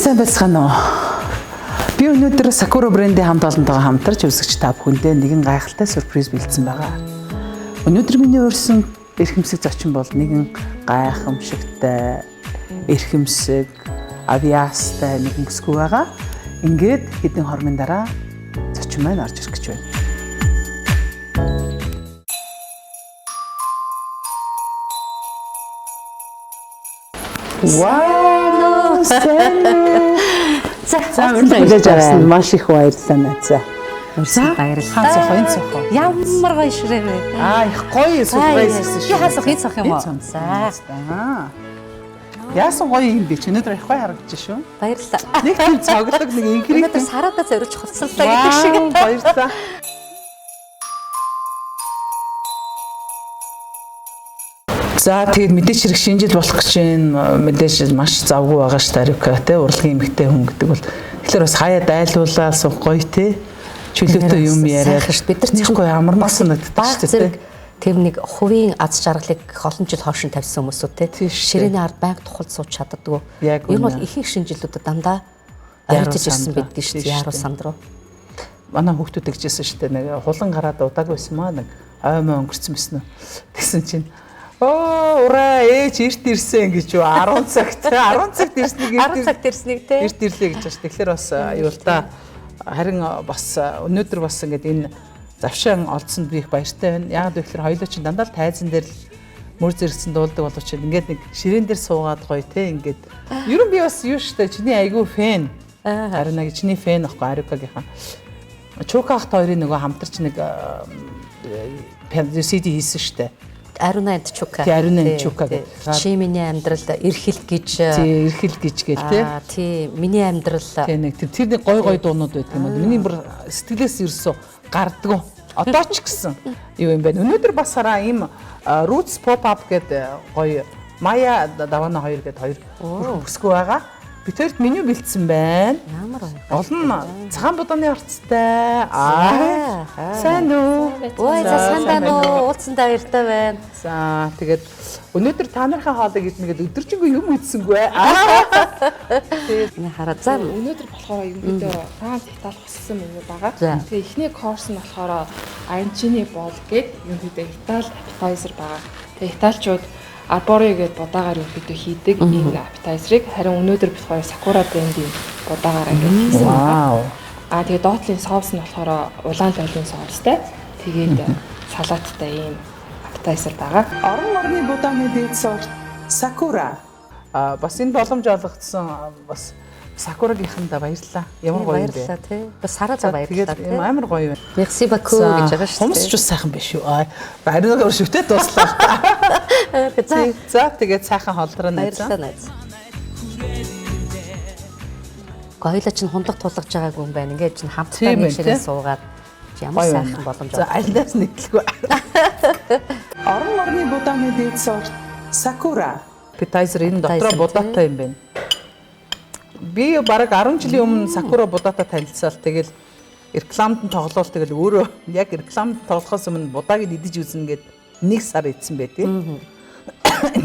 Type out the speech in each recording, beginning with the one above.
Сайн байцгаана уу? Би өнөөдөр Sakura брендийн хамт олонтойгоо хамтарч үзэгч та бүхэндээ нэгэн гайхалтай сюрприз бэлдсэн байгаа. Өнөөдөр миний урьсан эрхэмсэг зочин бол нэгэн гайхамшигтай, эрхэмсэг, авиастай нэгэн бүсгүй байгаа. Ингээд хэдэн хормын дараа зочин маань орж ирэх гэж байна. Вау! Сайн уу? За, За хүлээж авсан маш их баярлалаа наацаа. За, баярлалаа. Хаа цохоо энэ цохоо. Ямар гоё ширээ вэ? Аа их гоё сюрприз хийсэн шүү. Би хаа цох энэ цох юм уу? Энэ цох. За, Аа. Яасан гоё юм бэ? Чи өнөөдөр их гоё харагдаж шүү. баярлалаа. Нэг тийм цоглог нэг инхрийг Өнөөдөр сараадаа зориулж хувцаллаа гэдэг шиг. Вау, баярлалаа. За тэгээд мэдээч хэрэг шинэ жил болох гэж байна. Мэдээж маш завгүй байгаа ш Тарика те урлагийн эмэгтэй хүн гэдэг бол тэгэхээр бас хаяа дайлуулаад суух гоё те чөлөөтэй юм яриад Сайхан ш. Бид нар нэг гоё амармаг санагддаг Баг шүү дээ. зэрэг тэр нэг хувийн аз жаргалыг олон жил хойшин тавьсан хүмүүсүүд те. Тийм шүү дээ. Ширээний ард байнга тухалд сууж чаддаггүй. Яг Ер нь бол үнэ. ихэнх шинэ жилүүдэд дандаа Яруу оройтож ирсэн санд руу. байдгийг шүү Тийм дээ. Яруу шүү дээ. санд руу. Манай хүүхдүүд гэжсэн шүү дээ. Нэг хулан гараад удаагүй байсан маа нэг ой мой өнгөрцөн байсан уу. Тэгсэн чинь оо ураа ээж эрт ирсэн гэж юу 10 цагт 10 цагт ирснийг эрт 10 цагт ирснийг те. эрт ирлээ гэж байна. Тэгэхээр бас юу л да харин бас өнөөдөр бас ингээд энэ завшаан олдсонд би их баяртай байна. Яагаад вэ гэхээр хоёулаа чинь дандаа л тайзан дээр л мөр зэрэгцэн дуулдаг боловч ингээд нэг ширээн дээр суугаад гоё те ингээд ер нь би бас юу штэ чиний айгүй фэн. Харин нэг чиний фэн ахгүй Арикагийнхан. Чука ахт хоёрын нөгөө хамтарч нэг CD хийсэн штэ. Аруна энд Чука. Тий, Аруна энд Чука гэдэг. Чи миний амьдрал эрхэл гэж. Тий, эрхэл гэж гээл те. Аа, тий, миний амьдрал Тий нэг тэр нэг гой гой дуунууд байдаг юм аа. Миний бүр сэтгэлээс ерөөсөө гардгуу. Одоо ч гэсэн юу юм бэ? Өнөөдөр бас хараа ийм Roots Pop Up гэдэг гоё Maya Давана 2 гэдэг хоёр бүсгүй байгаа. Бид хоёрт меню бэлдсэн байна. ямар гоё. Олон цагаан будааны орцтой. Аа. Сайн уу? Ой, за сайн байна уу? Уулзсандаа баяртай байна. За тэгээд өнөөдөр та нарын хоолыг идэнэ гэдээ өдөржингөө юм идсэнгүй. Аа. Миний хараа за Өнөөдөр болохоор ерөнхийдөө Франц, Итали хосолсон меню байгаа. За. Тэгээ эхний course нь болохоор arancini bowl гээд ерөнхийдөө Итали appetizer байгаа. Тэгээ Италичууд arborio гээд будаагаар ерөнхийдөө хийдэг энэ appetizer-ыг харин өнөөдөр бид хоёр Sakura brand-ийн будаагаар ингээд хийсэн байгаа. Вау. Аа тэгээ доотлын соус нь болохоор улаан лолийн соустай. Тэгээд салаттай ийм appetizer байгаа. Орон орны будааны дээд сорт Sakura. А бас энэ боломж олгогдсон бас Sakura-гийнхандаа баярлалаа. Ямар гоё юм бэ? баярлалаа тий. Бас сараа за баярлалаа Тэгээд юм тий. амар гоё юм. Merci beaucoup гэж байгаа шүү дээ. Хумс ч бас сайхан биш үү? Аа, ариугаар шүтээ дуслаа. За За тэгээд сайхан хоолдроо найзаа. баярлалаа найз. Гоёлоо чинь хундлага тулгаж байгаагүй юм байна. Ингээд чинь хамтдаа Тийм нэг байна, ширээ тий. суугаад ямар Гоё сайхан байна. боломж За алинаас нийтлэхгүй. Орон орны будааны дээд сорт Sakura. Appetizer энэ дотроо Appetizer, будаатай юм байна. Би бараг 10 жилийн өмнө Sakura будаатай танилцсаал тэгэл рекламд нь тоглоол тэгэл өөрөө яг рекламд тоглохоос өмнө будааг нь идэж үзнэ гэд нэг сар идсэн байт тийм.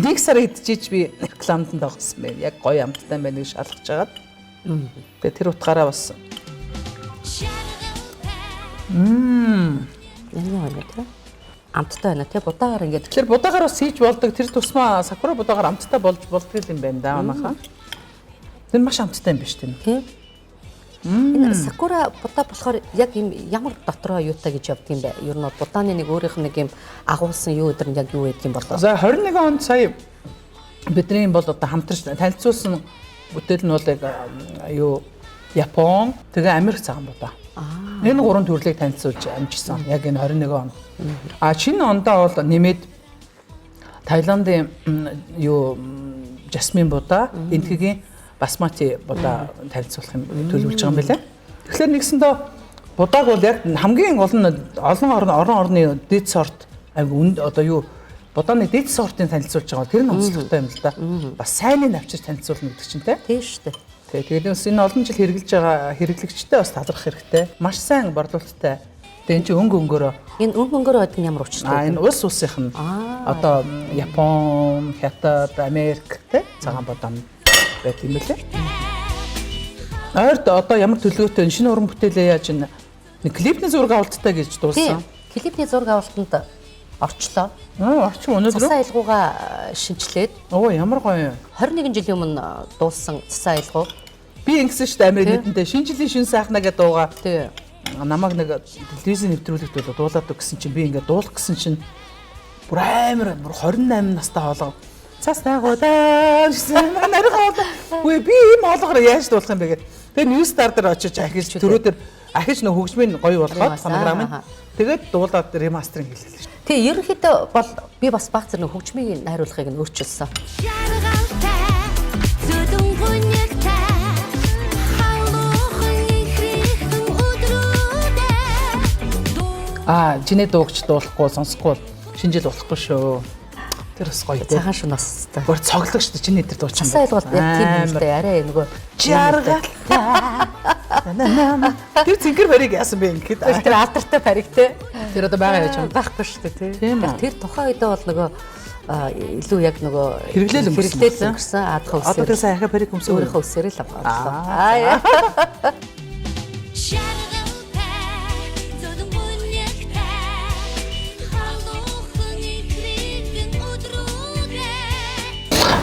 Нэг сар идчихэж би рекламд нь тоглосон байна. Яг гоё амттай байна гэж шалгаж агаад. Тэгээ тэр утгаараа бас Ямар байна тий. Амттай байна тий. Будаагаар ингээд Тэгэхээр будаагаар бас хийж болдог. Тэр тусмаа сакура будаагаар амттай болж болдог юм байна да манайхаа. Тэр маш амттай юм биш тийм үү? тий. Энэ сакура будаа болохоор яг юм ямар дотроо юутай гэж явдаг юм бэ? Ер нь бол будааны нэг өөрийнх нь нэг юм агуулсан юу өдр нь яг юу байдаг юм болоо? За 21 онд сая бидний бол одоо хамтарч танилцуулсан бүтээл нь бол яг юу Япон тэгээ Америк цагаан будаа. Энэ гурван төрлийг танилцуулж амжсан. Яг энэ 21 онд. А шинэ ондоо бол нэмээд Таиландын юу жасмин будаа, Энтхэгийн басмати будаа танилцуулах юм төлөвлөж байгаа юм байна лээ. Тэгэхээр нэгсэндээ будааг бол яг хамгийн олон олон орн орон орны дэд сорт айгу үнд одоо юу будааны дэд сортыг танилцуулж байгаа тэр нь онцлогтой юм л да. Бас сайныг авчир танилцуулна гэдэг чинь те. Тийм шүү дээ. Тэ тэгээд бас энэ олон жил хэрэглэж байгаа хэрэглэгчтэй бас талархах хэрэгтэй. Маш сайн борлуулалттай. Тэгээд энэ чинь өнгө өнгөөрөө Энэ өнгө өнгөөрөө байдаг нь ямар учиртай А вэ? энэ улс улсынх нь одоо Япон, Хятад, Америк те цагаан будаа байдаг юм билээ. Ойрд одоо ямар төлөвлөгөөтэй шинэ уран бүтээлээ яаж ин нэг клипний зураг авалттай гэж дуулсан. Клипний зураг авалтанд орчлоо. Аа, орчин өнөөдөр цасаа аялгуугаа шинчлээд. Оо, ямар гоё юм. 21 жилийн өмнө дуулсан цасаа аялгуу. Би ингэсэн шүү дээ амир нэдэнтэй шинэ жилийн шин сайхнаа гэдэг дуугаа. Тий. Намайг нэг телевизийн нэвтрүүлэгт дуулаад өгсөн чинь би ингээд дуулах гэсэн чинь бүр амар бүр 28 настай хоолоо. Цас таагуудаа гэсэн нарийн хоолоо. Үгүй би ийм хоолоогоор яаж дуулах юм бэ гэх. Тэгээ New Star дээр очиж ахиж төрөө дээр ахиж нөх хөгжмийн гоё болгоод фонограм нь. Тэгээд дуулаад ремастеринг хийлээ шүү. Тэгээ ерөнхийдөө бол би бас баг зэрэг хөгжмийн найруулгыг нь өөрчилсөн. Аа, чиний дуугч дуулахгүй, сонсохгүй шинэ жил болохгүй шүү. Тэр бас гоё дээ. Цагаан шүн бас та. Гор цоглог шүү дээ. Чиний тэр дуучин. Цасаа аялгуул яг тийм юм л дээ. Арай нөгөө жаргалтай. Тэр цэнгэр барийг яасан бэ ингэхэд? Тэр алдартай бариг те. Тэр одоо байгаа яаж юм? Байхгүй шүү дээ тий. Тэр тухайн үедээ бол нөгөө илүү яг нөгөө хэрэглээл өнгөрсөн. Аадхан үсээр. Одоо тэр сайн ахаа бариг өмсөө. Өөрийнхөө үсээр л авлаа. Аа.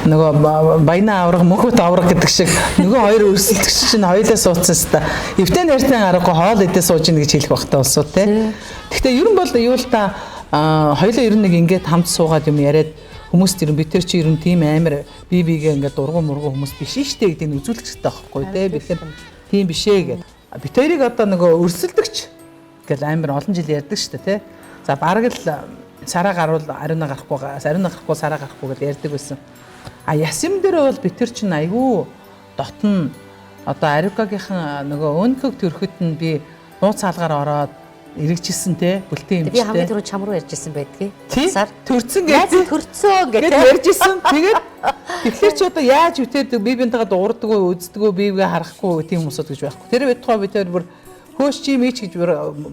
Нөгөө баяна авраг мөнхөт авраг гэдэг шиг нөгөө хоёр өрсөлдөгч чинь хоёулаа суудсан хэвээр. Эвтэн нартай аргагүй хоол идээ сууж ийн гэж хэлэх багтаа улсуу те. Гэхдээ ер нь бол юу л та хоёулаа ер нь нэг ингээд хамт суугаад юм яриад хүмүүст ер нь бид тэр чи ер нь тийм амар бие биегээ ингээд дургу мургу хүмүүс биш штэ гэдгийг нь үзүүлэх хэрэгтэй байхгүй те. Бид тэр тийм биш ээ гэд. Бид хоёрыг одоо нөгөө өрсөлдөгч гэл амар олон жил ярьдаг штэ те. За бараг л сараа гарвал ариуна гарахгүй, ариуна гарахгүй сараа гарахгүй гэж ярьдаг байсан. А ясим дээр бол бид тэр чинь айгүй дотн одоо Ариукагийнхан нөгөө өнкөг төрөхөд нь би нууц хаалгаар ороод эргэжсэн те бүлтэн юмчтэй. Би хамгийн түрүү чам руу ярьжсэн байдгийг. Цасаар төрцөн гэж төрцөө гэж ярьжсэн. Тэгээд тэгэхээр чи одоо яаж үтээд би бинтэйгээ дуурдаггүй, үздэггүй, биегээ харахгүй тийм хүмүүсүүд гэж байхгүй. Тэр битгой би тэр бүр хөөш чи мич гэж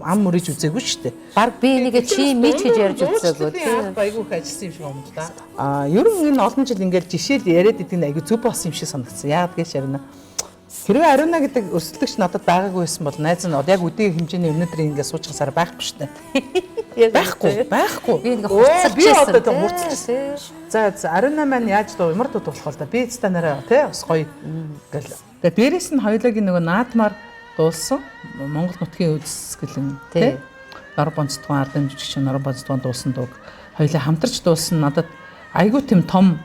ам мөрийж үзээгүй шүү дээ. Баг би нэгэ чи мич гэж ярьж үзээгүй. Тийм айгүй их ажилласан юм шиг юм л да. Аа ер нь энэ олон жил ингээл жишээл яриад идэг нь айгүй зөв болсон юм шиг санагдсан. Яагаад гэж ярина. Хэрвээ Ариуна гэдэг өрсөлдөгч надад байгаагүй байсан бол найз нь яг үдийн хэмжээний өнөөдөр ингээд суучих сар байхгүй шүү дээ. Байхгүй, байхгүй. Би ингээ хурцлж би одоо хурцлж. За за Ариуна маань яаж дуу ямар дуу дуулах вэ да? Би цта нараа тий бас гоё ингээл. Тэгээ дээрээс нь хоёулагийн нөгөө наадмаар дуулсан Монгол нутгийн үзэсгэлэн тий Нор бонцдгон ардын жүжигч Нор бонцдгон дуулсан дууг хоёулаа хамтарч дуулсан надад айгүй тийм том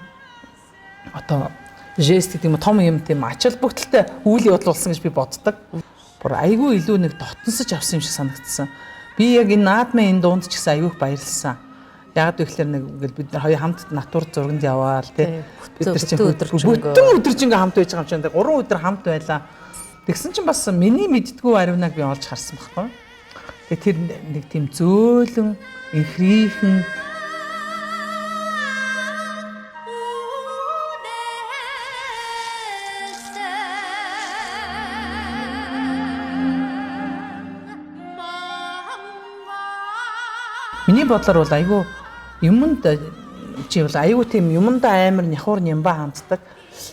одоо жест гэдэг юм том юм тийм ач холбогдолтой үйл явдал болсон гэж би боддог. Бүр айгүй илүү нэг дотносож авсан юм шиг санагдсан. Би яг энэ наадмын энэ дуунд ч гэсэн айгүй их баярлсан. Яг гэвэл нэг ингээл бид нар хоёр хамт натур зурганд яваал тий бид нар чинь бүтэн өдөржингөө хамт байж байгаа юм чинь 3 өдөр хамт байлаа. Тэгсэн чинь бас миний мэддгүү Ариунаг би олж харсан байхгүй. Тэгээ тэр нэг тийм зөөлөн, инхрийхэн миний бодлоор бол айгүй юмд чи бол айгүй тийм юмдаа амар няхуур нямба ханддаг.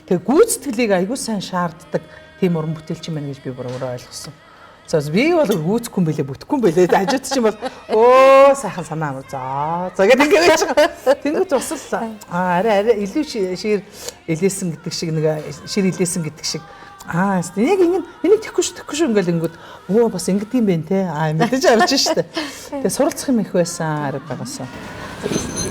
Тэгээ гүйцэтгэлийг айгүй сайн шаарддаг. Тийм уран бүтээлч юм байна гэж би бүр өөрөө ойлгосон. За би бол гүйцэхгүй юм бэлээ, бүтэхгүй юм бэлээ. Хажууд чинь бол өө сайхан санаа амар. За за гэдэг ингэ байж байгаа. Тэнгүүт бас л арай арай илүү шир илээсэн гэдэг шиг нэг шир илээсэн гэдэг шиг аа яг ингэ энийг тэхгүй шүү тэхгүй шүү ингээл ингэод өө бас ингэдэг юм бэ те. Аа мэдээж авч штэ. Тэгээ суралцах юм их байсан арай багасаа.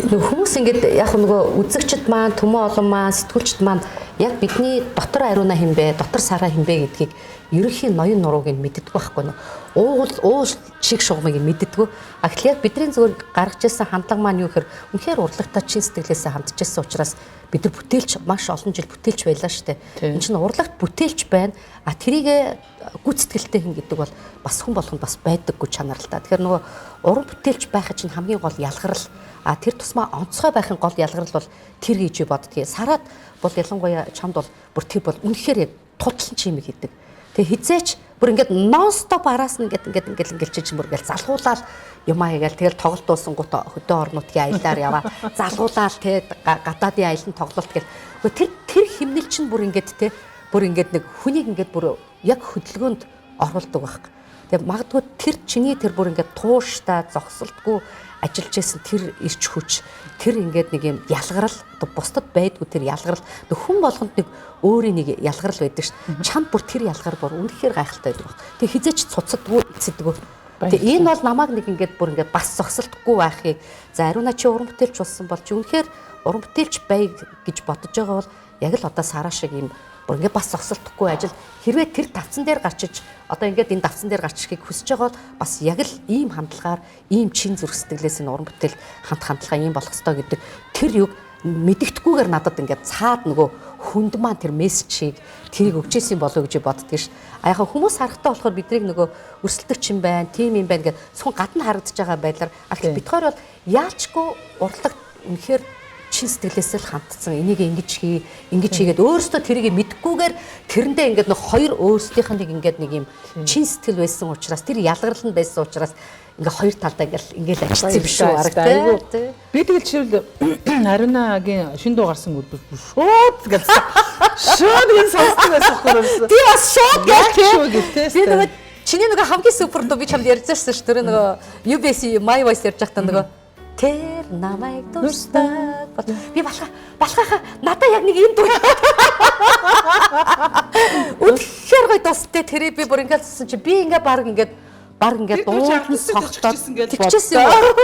Хүмүүс ингээд яг нөгөө үзэгчд маань, төмөн олон маань, сэтгүүлчд маань яг бидний дотор Ариуна хин бэ, дотор Сараа хин бэ гэдгийг ерөнхий ноён нурууг нь мэддэг байхгүй нөө. Уугуул уул чиг шугамыг нь мэддэггүй. А гэтэл яг бидний зүгээр гаргаж ирсэн хандлага маань юу гэхээр үнэхээр урлагтай чин сэтгэлээсээ хандж ирсэн учраас бид нар бүтээлч маш олон жил бүтээлч байлаа шүү дээ. Энд чинь урлагт бүтээлч байна. А тэрийг гүйцэтгэлтэй хин гэдэг бол бас хүн болгонд бас байдаггүй чанар л та. Тэгэхээр нөгөө уран бүтээлч байхад чинь хамгийн гол ялгарл. А тэр тусмаа онцгой байхын гол ялгарл бол тэр гэж би боддгийг. Сараад бол ялангуяа чамд бол бүр тэр бол үнэхээр яг тудлан чимэг хийдэг. Тэгээ хизээч бүр ингээд нон стоп араас нь ингээд ингээд ингээд ингээд чи бүр ингээд залгуулаад юмаа хийгээл тэгэл тоглолт дуусан гут хөдөө орон нутгийн аяллаар яваа. Залгуулаад те гадаадын аялан тоглолт гэл. Гэхдээ тэр химнэл чинь бүр ингээд те Бүр ингээд нэг хүнийг ингээд бүр яг хөдөлгөөнд оруулдаг байхгүй. Тэгээ магадгүй тэр чиний тэр бүр ингээд тууштай зогсолтгүй ажиллаж байсан тэр эрч хүч, тэр ингээд нэг юм ялгарл, одоо бусдад байдгүй тэр ялгарл, хүн болгонд нэг өөрийн нэг ялгарл байдаг шүү дээ. Чамд бүр тэр ялгар бүр үнэхээр гайхалтай байдаг баг. Тэгээ хизээч цуцдаггүй, эцэдэггүй. Тэгээ энэ бол намайг нэг ингээд бүр ингээд бас зогсолтгүй байхыг, за Ариуна чи уран бүтээлч болсон бол чи үнэхээр уран бүтээлч бай гэж бодож байгаа бол яг л одоо Сара шиг юм бүр ингээд бас зогсолтгүй ажил хэрвээ тэр тавцан дээр гарч иж одоо ингээд энэ давцан дээр гарч ирэхийг хүсэж байгаа бол бас яг л ийм хандлагаар, ийм чин зүрх сэтгэлээс энэ уран бүтээл хамт хандлага ийм болох ёстой гэдэг тэр юг мэдэгдэхгүйгээр надад ингээд цаад нөгөө хүнд маань тэр мессежийг тэрийг өгчээсэн болов гэж боддөг ш. А яг хүмүүс харахтаа болохоор биднийг нөгөө өрсөлдөгч юм байна, тийм юм байна гэд зөвхөн гадна харагдаж байгаа байдлаар а тэгэхээр бид хоёр бол яалчгүй урлаг үнэхээр чин сэтгэлээсээ л хандсан. Энийг ингэж хий, ингэж хийгээд өөрөөсөө тэрийг мэдгүйгээр тэрэндээ ингээд нэг хоёр өөрсдийнх нь нэг ингээд нэг юм чин сэтгэл байсан учраас тэр ялгарл нь байсан учраас ингээ хоёр талдаа ингээл ажилласан юм шүү арга тий. Би тэгэл жишээл Ариунагийн шин дуу гарсан гүр шууд гэлсэн. Шууд гэн сонсдог байсан байхгүй юу? Би бас шууд гэл тий. Би нөгөө чиний нөгөө хамгийн супер дуу би чамд ярьжсэн шүү. Тэр нөгөө UBS My Voice ярьж байхдаа нөгөө тэр намайг дурсдаг. Би балхааха надаа яг нэг юм дуу. Үнэхээр гоё дуустай тэрийг би бүр ингээл сонссон чи би ингээ баг ингээд дуулан согтоод тэгчихсэн юм.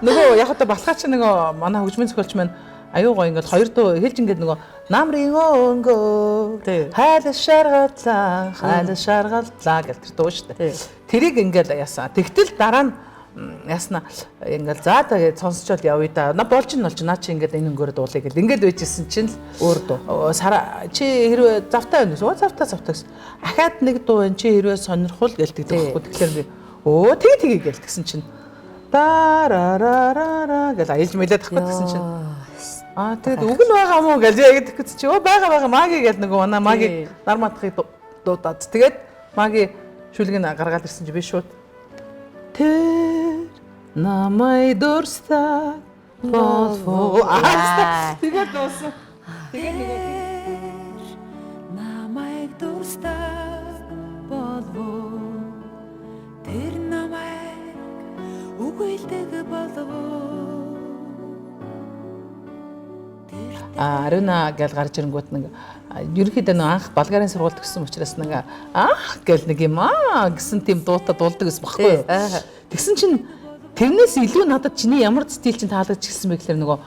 Нөгөө яг одоо балхаа чи нөгөө манай хөгжмийн зохиолч маань аюу гоё ингээд хоёр дуу хэлж ингээд нөгөө намрын өнгөө хайл шаргаллаа хайл шаргаллаа гэл тэр дуу шүү дээ. Тэрийг ингээд яасан. Тэгтэл дараа нь ясна ингээл за та гэж сонсчол явъя да. На болж нь болж наа чи ингээд энэ өнгөөр дуулъя гэл ингээд байжсэн чинь л өөр дуу. Сара чи хэрвээ завтай байна уу? Завтай завтай гэсэн. Ахаад нэг дуу энэ чи хэрвээ сонирхол гэлдэг байхгүй. Тэгэхээр би өө тэгээ тэгээ гэл тэгсэн чинь дарарарара гэл аялж мэлээд тахгүй тэгсэн чинь аа тэгээд үг нь байгаа мó гэл яг тэгсэн чи өө байгаа байгаа маги гэл нөгөө манай маги нар матхыг дуудаад тэгээд маги шүлгийг гаргаад ирсэн чи би шууд тэр намайг дурсдаг болов. Тэгээд дууссан. Тэгээд нөгөө намайг дурсдаг болов. Тэр намайг үгэлдэг болов. Ариуна гэл гарч ирэнгүүт нэг ерөнхийдөө нэг анх Болгарын сургуульд төгссөн учраас нэг аах гэл нэг юм аа гэсэн тийм дуутай дуулдаг гэсэн баггүй юу. Тэгсэн чинь тэрнээс илүү надад чиний ямар стил чинь таалагдчихсан бэ гэхээр нөгөө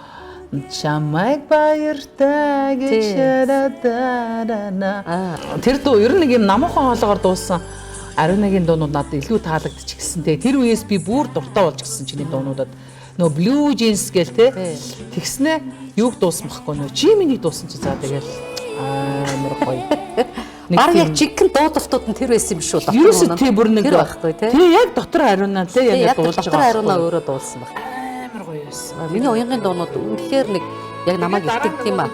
чамайг баяртай гэж шараадарана. Тэр дуу ер нь нэг юм намуухан хоолоогоор дуусан Ариунагийн дуунууд надад илүү таалагдчихсан те. Тэр үеэс би бүр дуртай болж гисэн чиний дуунуудад. Нөгөө Blue Jeans гээл те. Тэгснэ юуг дуусан байхгүй нөө. Жиминийг дуусан чи за тэгэл амар гоё. Бараг яг жинхэнэ дуудалтууд нь тэр байсан юм шүү. Ерөөсөө тий бүр нэг тэр байхгүй тий. Тэр яг дотор Ариуна тий яг дуулж байгаа. Дотор Ариуна өөрөө дуулсан баг. Амар гоё байсан. Миний уянгийн дуунууд үнэхээр нэг яг намайг итгэдэг юм аа.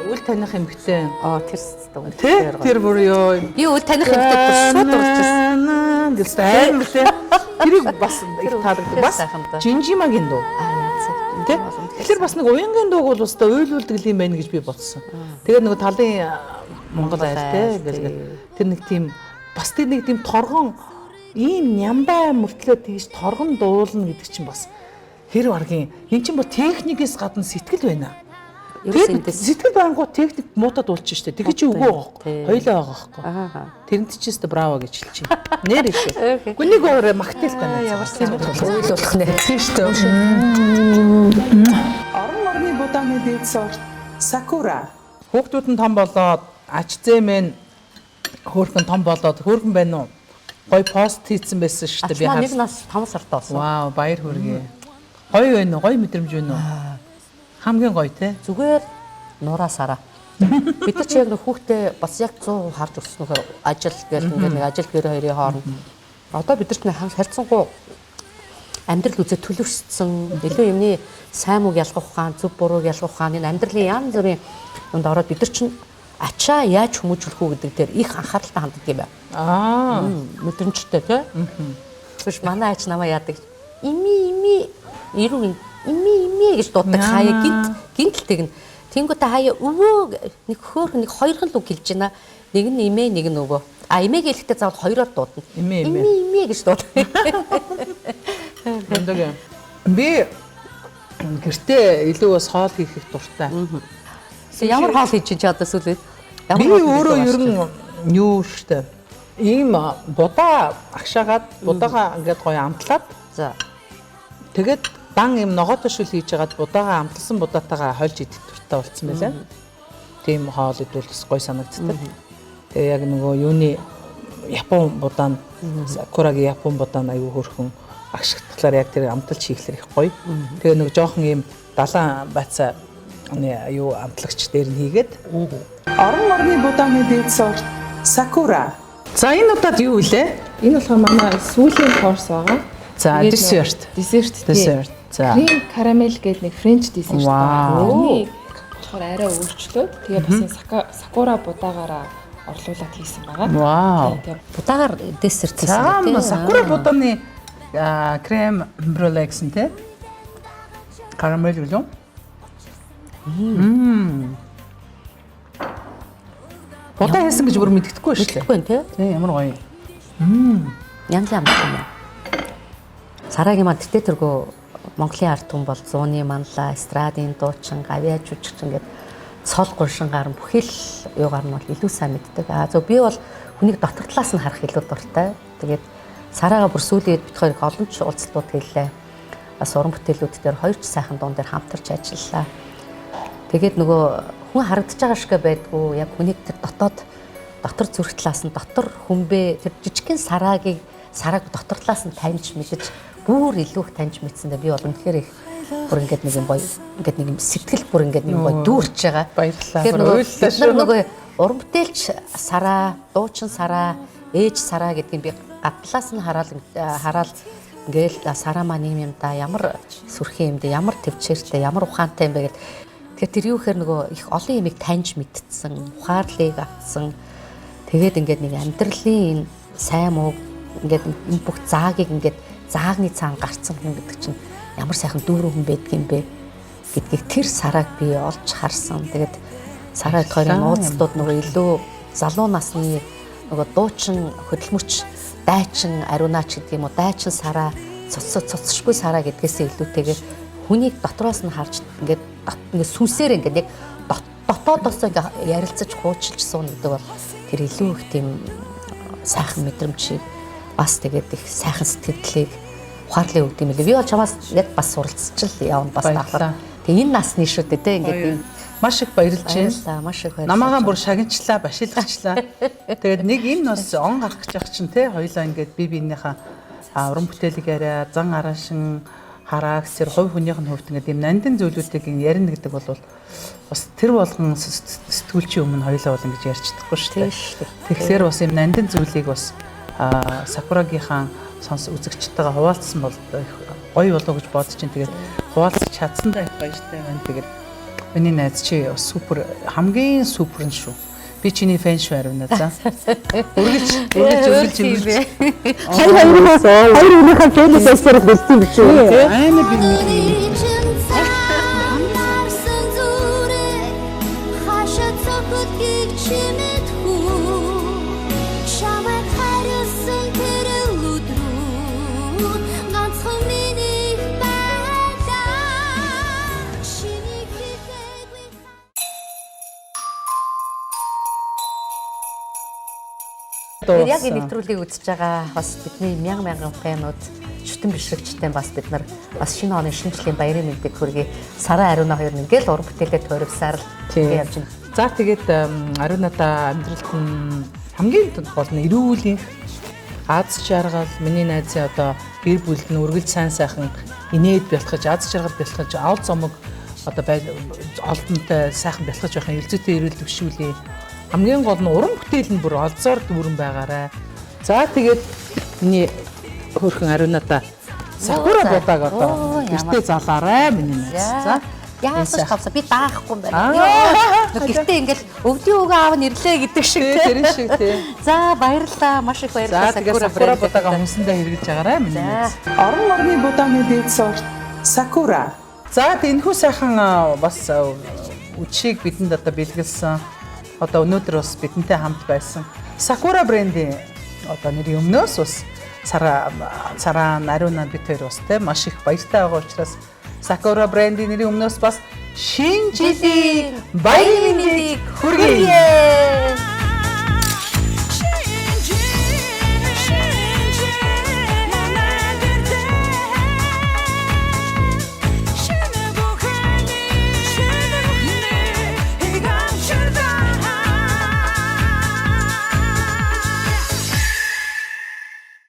Үл таних эмэгтэй. Аа тэр зүг. Тий тэр бүр ёо. Би үл таних эмэгтэй бүр шууд дуулчихсан. Гэсэн амар тий. Тэрийг бас их таалагддаг. Бас Жинжимагийн дуу. Тэ? Тэгэхээр бас нэг уянгийн дууг бол өстой уйлуулдаг юм байна гэж би бодсон. Тэгээд нөгөө талын Монгол айл те гэл тэр нэг тийм бас тэр нэг тийм торгон ийм нямбай мөртлөө тэгж торгон дуулна гэдэг чинь бас тэр баргийн эн чинь бол техникээс гадна сэтгэл байна. Тэгээд сэтгэл байнгут техник муутад дуулчих штэ. Тэгэхээр чи үгүй байгаа байхгүй. Хоёлоо байгаа байхгүй. Тэрэнд чи өстө браво гэж хэлчих. Нэр шүү. Гүн нэг өөр магтаал тань. Ямар сайн уйлуулах нэ. Тийм штэ. Орон орны будааны дээд сорт Сакура. Хүүхдүүд нь том болоод ач зээмэн хөөрхөн том болоод хөөрхөн байна уу? Гой пост хийцэн байсан шүү дээ. Би нэг нас 5 сард болсон. Вау, баяр хүргэе. Гоё байна уу? Гоё мэдрэмж байна уу? Хамгийн гоё те. Зүгээр нураа сараа. Бид нар чи яг нэг хүүхдээ бас яг 100% харж өссөн нөхөр ажил гэл ингээд нэг ажил гэр хоёрын хооронд. Одоо бид нар ч нэг харьцангуй амьдрал үзээ төлөвшсөн, илүү юмны сайн мууг ялгах ухаан, зөв бурууг ялгах ухаан, энэ амьдралын янз бүрийн юмд ороод бид нар чинь ачаа яаж хүмүүжүүлэх үү гэдэг дээр их анхааралтай ханддаг юм байна. Аа, мэдрэмжтэй тий. Биш манай ач намаа яадаг. Ими ими ирүү ими ими гэж дууддаг хаяа гинт гинтэлдэг нь. Тэнгүүтээ хаяа өвөө нэг хөөх нэг хоёрхан л үг хэлж байна. Нэг нь эмээ, нэг нь өвөө. А эмээ гэлэхдээ заавал хоёроор дуудана. Эмээ, эмээ. Эмээ эмээ гэж дуудана. Мундаг юм. Би гэртээ илүү бас хоол хийх их дуртай. Ямар хоол хийж чи одоо сүүлээд? Ямар Би хоол хийх өөрөө вэ? ер нь юу штэ. Ийм будаа агшаагаад будаага ингээд гоё амтлаад За. тэгээд дан ийм ногоотой шүл хийж хагаад будаага амтлсан будаатайгаа хольж идэх дуртай болсон байлаа. Тийм хоол идвэл бас гоё санагддаг. Тэгээ яг нөгөө юуны Япон будаа нь сакурагийн Япон будаа нь аюу хөөрхөн агшигдлаар яг тэр амталж хийхлээр их гоё. Тэгээ нөгөө жоохон ийм далайн байцаа юу амтлагч дээр нь хийгээд орон орны будааны дээд сорт сакура. За энэ удаад юу вүлээ? Энэ болохоор манай сүүлийн course байгаа. За Тэгээд десерт. Десерт. тий. Десерт. За. Крем карамель гэдэг нэг френч десерт Вау. байгаа. Тэрний болохоор арай өөрчлөөд тэгээ бас энэ сакура будаагаараа орлуулад хийсэн байгаа. Вау. Тийм. Будаагаар десерт хийсэн За тий. сакура будааны крем брюле гэсэн тий. Карамель гэлөө. Мм. Будаа хийсэн гэж бүр мэддэхгүй шүү дээ. Мэдхгүй юм тий. Тий, ямар гоё. Янзын амт юм аа. Сарагийн маань тэртээ тэргүү Монголын ард түмэн бол зууны манлаа, эстрадын дуучин, гавьяа жүжигчин ингээд цол гуншин гар бүхэл юугаар нь бол илүү сайн мэддэг. Аа зөв би бол хүнийг дотор талаас нь харах илүү дуртай. Тэгээд Сараага бүр сүүлийн үед бид хоёр их олон ч уулзалтууд хийлээ. Бас уран бүтээлүүд дээр хоёр ч сайхан дуун дээр хамтарч ажиллалаа. Тэгээд нөгөө хүн харагдаж байгаа шиг байдгүй яг хүнийг тэр дотоод дотор зүрх талаас нь дотор хүмбэ тэр жижигхэн сараагийг сарааг дотор талаас нь таньж мэдэж бүр илүү их таньж мэдсэндээ би бол үнэхээр их бүр ингээд нэг юм гоё ингээд нэг юм сэтгэл бүр ингээд нэг юм гоё дүүрч байгаа. Баярлалаа. Тэгэхээр Бүр нөгөө уйллаа бид нар шүү. нөгөө уран бүтээлч сараа, дуучин сараа, ээж сараа гэдгийг би гадлаас нь хараал хараал ингээл сараа маань юм юм да ямар сүрхэн юм да ямар төвчээртэй ямар ухаантай юм бэ гэл. Тэгэхээр тэр юу гэхээр нөгөө их олон юмыг таньж мэдтсэн, ухаарлыг авцсан. Тэгээд ингээд нэг амьдралын энэ сайн муу ингээд энэ бүх заагийг ингээд заагны цаан гарцсан хүн гэдэг чинь ямар сайхан дүүрэн хүн байдгийм бэ гэдгийг тэр сарааг би олж харсан. Тэгээд сараа хэд хоёрын нууцлууд нөгөө илүү залуу насны нөгөө дуучин хөдөлмөрч дайчин ариунаач гэдэг юм уу дайчин сараа цоцсошгүй сараа гэдгээсээ илүүтэйгээр хүнийг дотроос нь харж ингээд ингээд сүнсээр ингээд яг дотоодоос ингээд ярилцаж хуучилж сууна гэдэг бол тэр илүү их тийм сайхан мэдрэмжийг бас тэгээд их сайхан сэтгэлдлийг ухаарлыг өгд юм лээ. Би бол чамаас яг бас суралцж л явна бас Баярлалаа. давхар. Тэгээ энэ насны шүү дээ те ингээд энэ Маш их баярлж байна. баярлалаа маш их баярлалаа. Намаагаа бүр шагнчлаа, башилгачлаа. Тэгээд нэг энэ бас он гарах гэж явах чинь те хоёлаа ингээд би биенийхээ уран бүтээлийг яриа, зан араашин харагс тэр хувь хүнийх нь хувьд ингээд ийм нандин зүйлүүдийг ин ярина гэдэг бол бас тэр болгон сэтгүүлчийн өмнө хоёлаа бол ингэж ярьж чадахгүй шүү дээ. Тийм шүү дээ. Тэгэхээр бас ийм нандин зүйлийг бас Сакурагийнхаа сонс үзэгчтэйгээ хуваалцсан бол их гоё болов гэж бодож чинь тэгээд хуваалцах чадсандаа их баяртай байна. Тэгээд миний найз чи бас супер хамгийн супер нь шүү. Би чиний фэн шүү Ариуна за. Үргэлж үргэлж үргэлж үргэлж. Хоёр хоёр өнөөхөө фэнээс байсаар бэлдсэн юм биш үү те? Амар би мэдээ. Чин цаарсан зүрэг хашаа цогцолгийг чимэдхүү чамайг харилсан тэр өдрүүд ганцхан миний байлаа чиний хэлээгүй. Тэгэхээр яг энэ нэвтрүүлгийг үзэж байгаа бас бидний мянган мянган фэнүүд шүтэн бишрэгчтэй бас бид нар бас шинэ оны шинэ жилийн баярын мэндийг хүргэе. Сараа Ариуна хоёр нь ингээл уран бүтээлээ тойрвсаар л Тийм. тэгээ явж байна. За тэгээд Ариунадаа амьдралд нь хамгийн гол нь эрүүл энх аз жаргал миний найзын одоо гэр бүлд нь үргэлж сайн сайхан инээд бэлтгэж аз жаргал бэлтгэж авал зомог одоо олдонтой сайхан бэлтгэж байх ертөнцийн эрүүл төвшүүлээ. Хамгийн гол нь уран бүтээл нь бүр олзоор дүүрэн байгаарай. За тэгээд миний хөөрхөн Ариунадаа сакура за. будааг одоо Оо, ямар- гэртээ залаарай миний найз. За. Яасан ч тавсаа би даахгүй юм байна. Аа. Йоо. Гэртээ ингээл өвдийн өгөө аав нь ирлээ гэдэг шиг Тий, те. тэр шиг тий. За баярлалаа. Маш их баярлалаа. За тэгээд сакура будаага хүнсэндээ хэрэглэж байгаарай миний За. найз. Орон орны будааны дээд сорт сакура. За энэхүү сайхан бас үдшийг бидэнд одоо бэлгэлсэн Одоо өнөөдөр бас бидэнтэй хамт байсан Sakura брендийн одоо нэрийн өмнөөс бас Сараа Сараа Ариуна бид хоёр бас те маш их баяртай байгаа учраас Sakura брендийн нэрийн өмнөөс бас шинэ жилийн баярын мэндийг хүргэе.